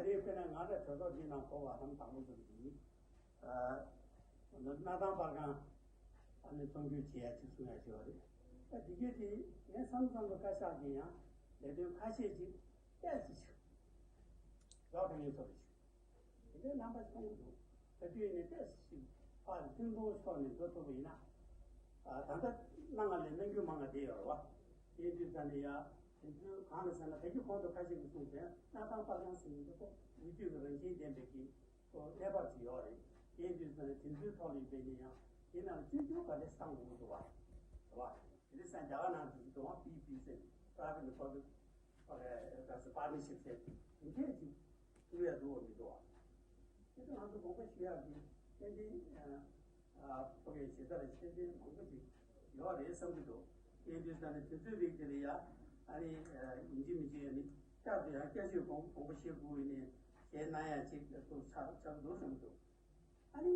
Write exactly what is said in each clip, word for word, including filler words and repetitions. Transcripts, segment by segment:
དེ་དཔེར་ན་ང་རང་གྲོས་ཚོགས་འདི་ནང་གོ་བ་ལྷམ་དང་པོ་ཚོ་གི་ཨ་གནའ་ཐང་པར་ཁང་ཨ་ནི་བཙོང་སྒྱུར་བྱེད་ཡ་ཅིག་གསུང་ཡ་ཞིག་ཡོད་རེད། ད་འདི་གས་དེ་ངས་བསམ་བསམ་བློ་བཀའ་ཤག་གིས་ཡང་ལས་དོན་ཁ་ཤས་ཅིག་ཏོག་ཙམ་ཅིག་རོགས་ཕན་ཡོན་ཚོར་ཞིག་དེ་འདྲའི་རྣམ་པ་ཆགས་ཀྱི་འདུག་ད་དུས་ནས་ཏོག་ཙམ་ཅིག་ཕར་ཐུན་མོང་ཕྱོགས་ནས་འགྲོ་ཐུབ་པ་ཡིན་ན། ད་ལྟ་གནང་བ་ལས་གནང་རྒྱུ་མང་བ་དེ་ཡོད་རེད་བ། དེ་དུས་ཙམ་ནས་ཡ་དེ་ཚོའི་གང་ལ་ཟེར་ན་ད་གི་གོང་དུ་ཁ་ཤས་ཀྱིས་གསུངས་པའི་གནའ་ཐང་པར་ཁང་ཟེར་མཁན་འདི་ཁོ་མི་དུས་ཀྱི་རང་བཞིན་ལྡན་པའི་གི་ཁོ་གནས་བབ་ཅིག་ཡོད་རེད། དེ་དུས་ཙམ་ནས་དེ་ཚོའི་ཐོག་ལ་ཡིན་པས་ནི་ཡང་དེ་ནང་ལ་སྤྱོད་འཇུག་ག་རེ་བཏང་དགོས་འདུག་བ། རེད་བ། དེ་རིང་སང་རྒྱ་གར་ནང་དུ་འགྲོ་བ་པི་པི་ཟེར་private and public ཨ་ད་སི་པར་ཊི་ནར་ཤིབ་ཟེར་དེ་འདྲས་ཅིག་བཙུགས་ཡ་འདུག་བ་མི་འདུག་བ། དེ་ཚོ་ང་ཚོ་དགོངས་པ་ཞུ་ཡག་གི་ཏན་ཏན་ཨ་ཕོ་བའི་བྱེད་ཐབས་ཏན་ཏན་མང་པོ་ཅིག་ཡོད་རེད་བསམ་གྱི་འདུག་དེ་དུས་ཙམ་ནས་དུས་ཚོད་རིགས་དེ་ལ་ཡ་ཨ་ནི་ཡིན་གཅིག་མིན་གཅིག་ཨ་ནི་བསྐྱར་དུ་ཡང་བསྐྱར་ཞུ་དགོངས་དགོངས་པ་བཞེས་དགོས་ཡིན་ནས་བྱས་གནང་ཡ་ཅིག་ཏུ་ཆགས་ཆགས་འདུག་བསམ་གྱི་འདུག་ཨ་ནི་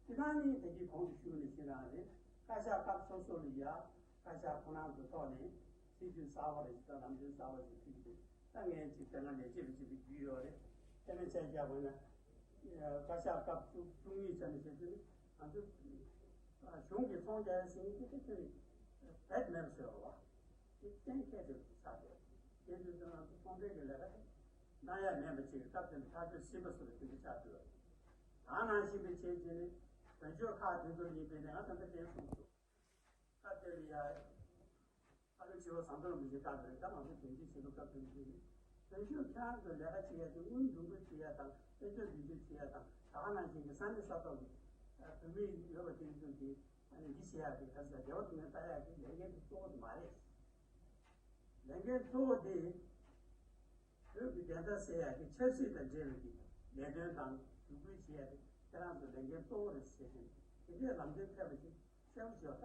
དེ་དག་ནི་ད་གིན་གོང་དུ་ཞུས་ནས་ཤེས་རང་རེད། བཀའ་ཤག་སྐབས་སོ་སོ་ལ་ཡ་བཀའ་ཤག་ཁོ་རང་གི་ཐོག་ནས་སྲིད་ཇུས་གསར་པ་རེ་ཞིག་དང་ལམ་སྟོན་གསར་པ་ཞིག་ཕུལ་གྱི་འདུག་ད་ངས་ཅིག་དེ་སྔ་ལས་བྱེད་པ་ཅིག་གི་རྒྱུས་ཡོད་རེད། དེ་ནས་བྱས་རྒྱག་དགོས་ན་བཀའ་ཤག་སྐབས་བཅུ་བཅུ་གཉིས་ཙམ་ནས་བྱས་ཚུལ་ནི་ང་ཚོ་གཞུང་གི་ཚོང་རྒྱག་ཟིན་གྱི་དེ་ཚོ་ནི་བེད་མེད་ཟེར་བ་དེ་གཏན་འཁེལ་དུ་ཆགས་ཡོད། དེ་དུས་ཚོད་ང་ཚོ་ཚོང་འབྲེལ་གྱི་ལས་ཀ་དེ་གནང་ཡ་མེད་པ་ཅིག་སྐབས་དེ་ནས་ཐག་གཅོད་ཟིན་པ་སོགས་ལ་དེ་འདྲ་ཆགས་འདུག་ད་ནང་བཞིན་པའི་ཆེད་ཀྱི་ནི་དོན་གཅོད་ཁག་དེ་ཚོ་ཡིན་པས་ནི་ང་ད་ལྟ་དྲན་སོང་འདུག་སྐབས་དེ་ལ་ཡ་ཨ་ལོ་ཆེ་བ་ཟམ་གདོང་རིན་པོ་ཆེ་བཀའ་དྲིན་ད་ང་ཚོ་དོན་གཅོད་བྱེད་ལུགས་སྐབས་དེ་ཚོ་ཡིན། དོན་གཅོད་ཁྱེད་རང་ཚོ་ལས་ཀ་བྱེད་ཡ་དེ་དངུལ་འདུ་འགོད་བྱེད་ཡ་དང་དཔལ་འབྱོར་འདུ་འགོད་བྱེད་ཡ་དང་ད་ག་ནང་བཞིན་གྱི་ས་གནས་ས་ཐོག་གི་བོད་མི་ཡོད་པ་དེ་ཚོ་གི་ཨ་ནི་འདི་བྱེད་ཡ་དེ་ག་ཚོད་བདེ་བ་དུ་མ་ལྟ་ཡ་དེ་ལས་འགན་དེ་གཙོ་བོ་དེ་མ་རེད། ལས་འགན་གཙོ་བོ་དེ་བོད་ཀྱི་བདེན་མཐའ་གསལ་ཡག་གི་ཆབ་སྲིད་དང་འབྲེལ་བའི་ལས་དོན་དང་ཞུ་སྐུལ་བྱེད་ཡག་དེ་ཁྱེད་རང་ཚོ་ལས་འགན་གཙོ་བོ་རེད་ཟེར་ཏེ་དེ་འདྲའི་ལམ་སྟོན་ཕེབས་པ་ཞིག་གསལ་པོ་ཞིག་ད་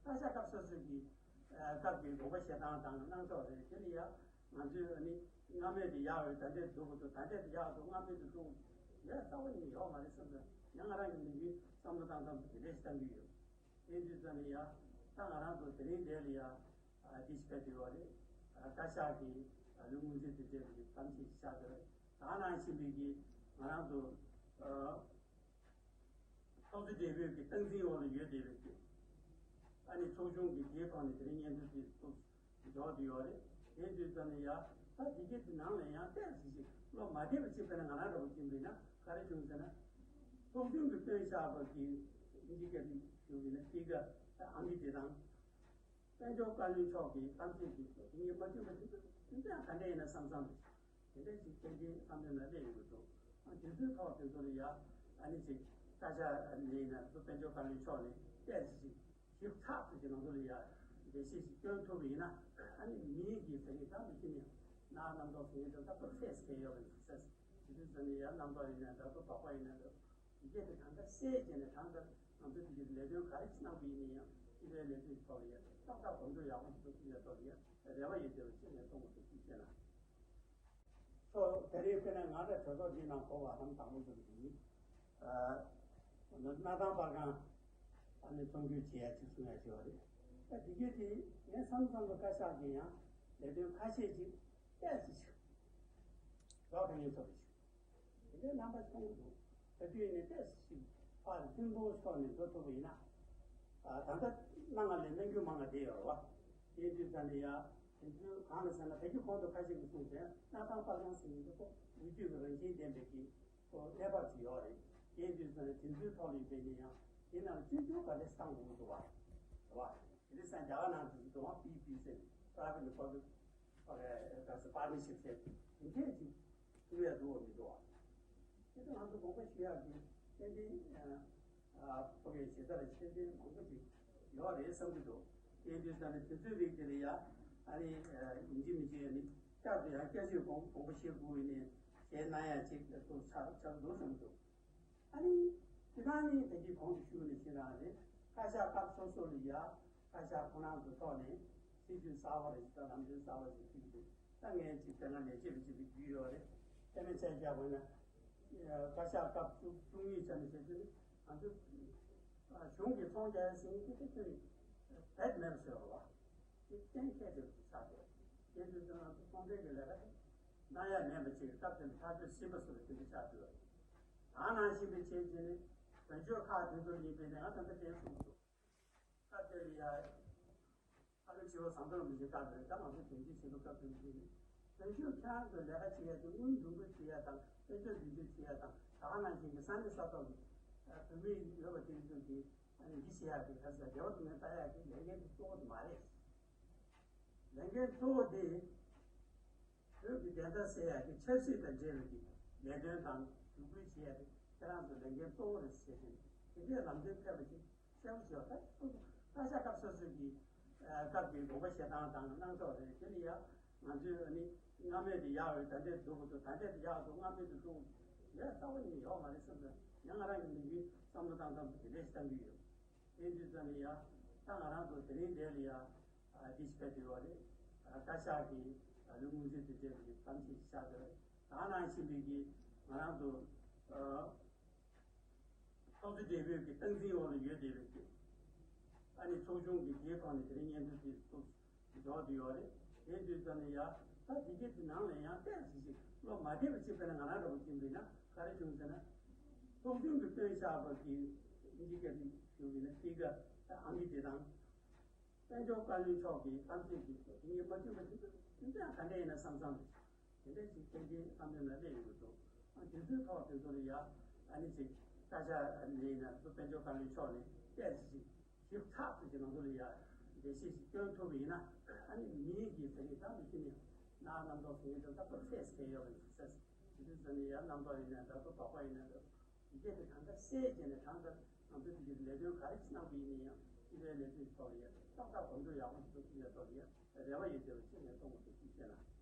བཀའ་ཤག་སྐབས་སོ་སོ་གི་སྐབས་ཀྱི་དགོངས་པ་བཞེས་སྟངས་དང་གནང་ཕྱོགས་རེད། དེ་ལ་ཡང་ང་ཚོས་ནི་སྔ་མོ་དེ་ཡག་རེད། ད་ལྟའི་འགྲོ་དགོས་འདུག་ད་ལྟའི་དེ་ཡག་འདུག་སྔ་མོ་དེ་འགྲོ་དགོས་ཡ་རྩ་བ་ནས་ཡོད་མ་རེད་བསམ་ད་ཡང་ང་རང་གི་ནུས་པའི་བསམ་བློ་བཏང་སྟངས་དེ་འདྲ་ཞིག་བཏང་གི་ཡོད། དེ་དུས་ཙམ་ནས་ཡང་ད་ང་རང་ཚོ་དེ་རིང་འདིར་ལ་ཡང་འདི་ཞིག་བཀའ་དྲིན་པ་རེད། བཀའ་ཤག་གིས་ལུས་དངུལ་རྩིས་དེ་འདྲའི་གི་གཏམ་བཤད་ཞིག་བྱ་དགོས་རེད། ད་ནང་བཞིན་པའི་གི་ང་རང་ཚོ་ཚོགས་གཙོ་སྦྲེལ་པོའི་གི་སྟངས་འཛིན་འོག་ལ་ཡོད་བསྡད་པའི་གི་ཨ་ནི་ཚོགས་ཆུང་གི་དེའི་ཐོག་ནས་དེ་རིང་སྙན་ཐོ་དེ་ཚོགས་འཇོག་བསྡད་ཡོད་རེད། དེ་དུས་ཙམ་ནས་ཡང་ད་དེ་གའི་དེ་ནང་ལ་ཡང་ཏོག་ཙམ་ཞིག་བློ་མ་བདེ་བ་ཅིག་དཔེར་ན་ང་རང་འདྲ་བོ་ཅིག་ཡིན་ན་ག་རེ་བྱུང་ཟེར་ན། ཚོགས་ཆུང་གིས་བཏོན་བཞག་པ་གི་ཨིན་ཇི་སྐད་དུ་ཞུ་བ་ཡིན་ན་figure ཨང་ཀི་དེ་དང་། དཔལ་འབྱོར་བཀའ་བློན་མཆོག་གིས་གཏམ་བཤད་ཅིག་དེ་ཉིད་མ་མཐུན་པ་ཞིག་དེ་ཚོ་ཡང་ག་འདྲ་ཡིན་ན་བསམ་བསམ་དེ་འདྲ་ཞིག་ཏན་ཏན་བསམ་བློ་ལ་སླེབས་ཡོང་གི་འདུག་དེ་ཚོའི་ཐོག་དེ་ཚོ་ལ་ཡང་ཨ་ནི་ཅིག་བཀའ་ཤག་ནས་ཡིན་ན་དཔལ་འབྱོར་བཀའ་བློན་མཆོག་ནས་ཏོག་ཙམ་ཞིག་ཞིབ་ཚགས་ཚུལ་གྱི་ནང་དུ་ལ་ཡ་འགྲེལ་བཤད་ཞིག་སྐྱོན་ཐུབ་པ་ཡིན་ན་ཨ་ནི་མིའི་གི་ཟེར་གྱི་ད་མི་ཤེས་ནས་ན་རྣམ་རྟོག་ཟེར་གྱི་འདུག་ད་ཁོ་ཚེ་སྐྱེ་ཡོད་པ་ཡིན་ཟེར་དེ་དུས་ཙམ་ནས་ཡ་རྣམ་རྟོག་ཡིན་ན་འདྲ་ཐོག་དོགས་པ་ཡིན་ན་འདྲ་དེ་གས་དེ་གང་ལྟར་སེལ་བྱས་ནས་གང་ལྟར་ང་ཚོ་དེ་གའི་ལས་དོན་ག་རེ་ཞིག་གནང་པ་ཡིན་ན་ཡང་སྤྱི་པའི་ལས་དོན་ཐོག་ལ་ཡ་ཏག་ཏག་གོམ་བགྲོད་ཡག་པོ་ཞིག་ཏུ་ཕུལ་ཡ་ཐོག་ལ་ཡ་རེ་བ་ཡོད་དེ་བ་ཅི་ནས་གཏོང་དགོས་འདུག་ཅེས་ན། ཚོ་དེ་རིང་དཔེར་ན་ང་རང་གྲོས་ཚོགས་འདིའི་ནང་གོ་བ་ལྷམ་དང་པོ་འཛུགས་ཀྱི་ཡིན། གནའ་ཐང་པར་ཁང་ཨ་ནི་བཙོང་སྒྱུར་བྱེད་ཡ་ཅིག་གསུང་ཡ་ཞིག་ཡོད་རེད། ད་འདི་གས་དེ་ངས་བསམ་བསམ་བློ་བཀའ་ཤག་གིས་ཡང་ལས་དོན་ཁ་ཤས་ཅིག་ཏོག་ཙམ་ཅིག་རོགས་ཕན་ཡོན་ཚོར་ཞིག་དེ་འདྲའི་རྣམ་པ་ཆགས་ཀྱི་འདུག་ད་དུས་ནས་ཏོག་ཙམ་ཅིག་ཕར་ཐུན་མོང་ཕྱོགས་ནས་འགྲོ་ཐུབ་པ་ཡིན་ན། ད་ལྟ་གནང་བ་ལས་གནང་རྒྱུ་མང་བ་དེ་ཡོད་རེད་བ། དེ་དུས་ཙམ་ནས་ཡ་དེ་ཚོའི་གང་ལ་ཟེར་ན་ད་གི་གོང་དུ་ཁ་ཤས་ཀྱིས་གསུངས་པའི་གནའ་ཐང་པར་ཁང་ཟེར་མཁན་འདི་ཁོ་མི་དུས་ཀྱི་རང་བཞིན་ལྡན་པའི་གི་ཁོ་གནས་བབ་ཅིག་ཡོད་རེད། དེ་དུས་ཙམ་ནས་དེ་ཚོའི་ཐོག་ལ་ཡིན་པས་ནི་ཡང་དེ་ནང་བཅོས་བསྒྱུར་ག་རེ་བཏང་དགོས་འདུག་བ། རེད་བ། དེ་རིང་སང་རྒྱ་གར་ནང་དུ་འགྲོ་བ་པི་པི་ཟེར་private and public ཨ་ད་ས་པར་ཊི་ནར་ཤིབ་ཟེར་དེ་འདྲས་ཅིག་བཙུགས་ཡ་འདུག་བ་མི་འདུག་བ། དེ་ཚོ་ང་ཚོ་དགོངས་པ་ཞུ་ཡག་གི་ཏན་ཏན་ཨ་ཕོ་བའི་བྱེད་ཐབས་ལ་ཁྱད་ལྡན་མང་པོ་ཞིག་ཡོད་རེད་བསམ་གྱི་འདུག་དེ་དུས་ཙམ་ནས་དུས་ཚོད་རིགས་དེ་ལ་ཡ་ཨ་ནི་ཡིན་གཅིག་མིན་གཅིག་ཨ་ནི་བསྐྱར་དུ་ཡང་བསྐྱར་ཞུས་དགོངས་དགོངས་པ་བཞེས་དགོས་ཡིན་ནས་བྱས་གནང་ཡ་ཅིག་ཏུ་ཆགས་ཆགས་འདུག་བསམ་གྱི་འདུག་ཨ་ནི་དེ་དག་ནི་ད་གིན་གོང་དུ་ཞུས་ནས་ཤེས་རང་རེད། བཀའ་ཤག་སྐབས་སོ་སོ་ལ་ཡ་བཀའ་ཤག་ཁོ་རང་ཚོ་ཐོག་ནས་སྲིད་ཇུས་གསར་བ་རེ་ཞིག་དང་ལམ་སྟོན་གསར་བ་ཞིག་ཕུལ་གྱི་འདུག་ད་ངས་ཅིག་དེ་སྔ་ལས་བྱེད་པ་ཅིག་གི་རྒྱུས་ཡོད་རེད། དེ་ནས་བྱས་རྒྱག་དགོས་ན། བཀའ་ཤག་སྐབས་བཅུ་བཅུ་གཉིས་ཙམ་ནས་བྱས་ཚུལ་ནི་ང་ཚོ་གཞུང་གི་ཚོང་རྒྱག་ཡ་ཟིན་གྱི་དེ་ཚོས་བེད་མེད་ཟེར་བ་དེ་གཏན་འཁེལ་དེ་ཆགས་ཏེ་དེ་དུས་ང་ཚོ་ཚོང་འབྲེལ་གྱི་ལས་ཀ་དེ་ གནང་ཡ་མེད་པ་ཅིག་སྐབས་དེར་ཐག་གཅོད་ཟིན་པ་སོགས་ལ་དེ་འདྲ་ཆགས་འདུག་ད་ནང་བཞིན་པའི་ཆེད་ཅིག་ནི་དོན་གཅོད་ཁག་དེ་ཚོ་ཡིན་པས་ནས་ང་ད་ལྟ་དྲན་སོང་འདུག་སྐབས་དེར་ཡ། ཨ་ལོ་ཆེ་བ་ཟམ་གདོང་རིན་པོ་ཆེ་བཀའ་འདིར་ད་ང་ཚོ་དོན་གཅོད་བྱེད་ལུགས་སྐབས་དོན་གཅོད་ནི། དོན་གཅོད་ཁྱེད་རང་ཚོ་ལས་ཀ་བྱེད་ཡ་དེ་དངུལ་འདུ་འགོད་བྱེད་ཡ་དང་དཔལ་འབྱོར་འདུ་འགོད་བྱེད་ཡ་དང་ད་ག་ནང་བཞིན་གྱི་ས་གནས་ས་ཐོག་གི་བོད་མི་ཡོད་པ་དེ་ཚོ་གི་ཨ་ནི་འདི་བྱེད་ཡ་དེ་ག་ས་འབྲེལ་བ་དུ་མ་ལྟ་ཡ་གི་ལས་འགན་དེ་གཙོ་བོ་དེ་མ་རེད། ལས་འགན་གཙོ་བོ་དེ་བོད་ཀྱི་བདེན་མཐའ་གསལ་ཡ་གི་ཆབ་སྲིད་དང་འབྲེལ་བའི་གི་ལས་དོན་དང་ཞུ་སྐུལ་བྱེད་ཡ་དེ་ཁྱེད་རང་ཚོ་ལས་འགན་གཙོ་བོ་རེད་ཟེར་བཞིན་དེ་འདྲའི་ལམ་སྟོན་ཕེབས་པ་ཅིག་གསལ་པོ་བྱས་པ་ད་སོ་སོ་བཀའ་ཤག་སྐབས་སོ་སོའི་གི་སྐབས་ཀྱི་དགོངས་པ་བཞེས་སྟངས་དང་གནང་ཕྱོགས་རེད། དེ་ནི་ཡ་ང་ཚོས་ནི་སྔ་མེད་དུ་ཡག་རེད། ད་ལྟའི་འགྲོ་དགོས་འདུག་ད་ལྟའི་དུ་ཡག་འདུག་སྔ་མེད་དུ་འགྲོ་དགོས་ཡ་རྩ་བ་ནས་ཡོག་མ་རེད་བསམ་ད་ཡང་ང་རང་གི་ལས་འགུལ་བསམ་བློ་བཏང་སྟངས་དེ་འདྲས་ཞིག་བཏང་གི་ཡོད། དེ་འདུག་ཙང་ནི་ཡ་ད་ང་རང་ཚོ་དེ་རིང་འདིར་ལ་ཡ་འདི་ཞིག་ཕེབས་དུས་བ་རེད། བཀའ་ཤག་གི་ལུས་ངོས་འཛིན་དུ་བྱས་པའི་གཏམ་བཤད་ཞིག་བྱ་དགོས་རེད། ད་ནང་བཞིན་པའི་གི་ང་རང་ཚོ། ཚོགས་གཙོ་སྦྲེལ་པོའི་གི་སྟངས་འཛིན་འོག་ལ་ཡོད་བསྡད་པའི་གི་ཨ་ནི་ཚོགས་ཆུང་གི་དེའི་ཐོག་ནས་དེ་རིང་སྙན་ཐོ་དེ་ཚོ་འཇོག་བསྡད་ཡོད་རེད། དེ་དུས་ཙམ་ནས་ཡ་ད་དེ་གའི་དེ་ནང་ལ་ཡང་ཏོག་ཙམ་ཅིག་བློ་མ་བདེ་བ་ཅིག་དཔེར་ན་ང་རང་འདྲ་པོ་ཅིག་འདུག་ན་ག་རེ་བྱུང་ཟེར་ན། ཚོགས་ཆུང་གི་བཏོན་བཞག་པ་གི་ཨིན་ཇི་སྐད་དུ་ཞུ་བ་ཡིན་ན་སྤི་ཀར་ཨང་ཀི་དེ་དང་། དཔལ་འབྱོར་བཀའ་བློན་མཆོག་གིས་གཏམ་བཤད་ཀྱི་ཐོག་དེ་ངས་མ་བསྐྱོན་པ་ཞིག་ཏུ་དེ་འདྲ་ག་འདྲ་ཡིན་ན་བསམ་བསམ་དེ་འདྲ་ཞིག་ཏན་ཏན་བསམ་བློ་ལ་སླེབས་ཡོང་གི་འདུག་དེ་ཚོའི་ཐོག་དེ་ཚོ་ལ་ཡ་ཨ་ནི་ཅིག་བཀའ་ཤག་ནས་ཡིན་ན་དཔལ་འབྱོར་བཀའ་བློན་མཆོག་ནས་ཏོག་ཙམ་ཞིག་ཞིབ་ཚགས་ཚུལ་གྱི་ནང་དུ་ལ་ཡ་འགྲེལ་བཤད་ཞིག་སྐྱོན་ཐུབ་པ་ཡིན་ན་ཨ་ནི་མིའི་གི་ཟེར་གྱི་ད་མི་ཤེས་ནས་ན་རྣམ་རྟོག་ཟེར་གྱི་འདུག་ད་ཁོ་ཚེ་ཟེར་ཡོད་པ་ཡིན་ཟེར་དེ་དུས་ཙམ་ནས་ཡ་རྣམ་རྟོག་ཡིན་ན་འདྲ་ཚོ་དོགས་པ་ཡིན་ན་འདྲ། དེ་གས་དེ་གང་ལྟར་གསལ་བྱས་ནས་གང་ལྟར་ང་ཚོའི་དེ་གའི་ལས་དོན་ག་རེ་གནང་བ་ཡིན་ན་ཡང་སྤྱི་པའི་ལས་དོན་ཐོག་ལ་ཡང་ཏག་ཏག་གོམ་བགྲོད་ཡག་པོ་ཞིག་ཏུ་ཕྱིན་པའི་ཐོག་ལ་ཡང་རེ་བ་ཡོད་ཅེས་པ་ཞིག་ངས་གཏོང་དགོས་འདུག་ཅེས་ན།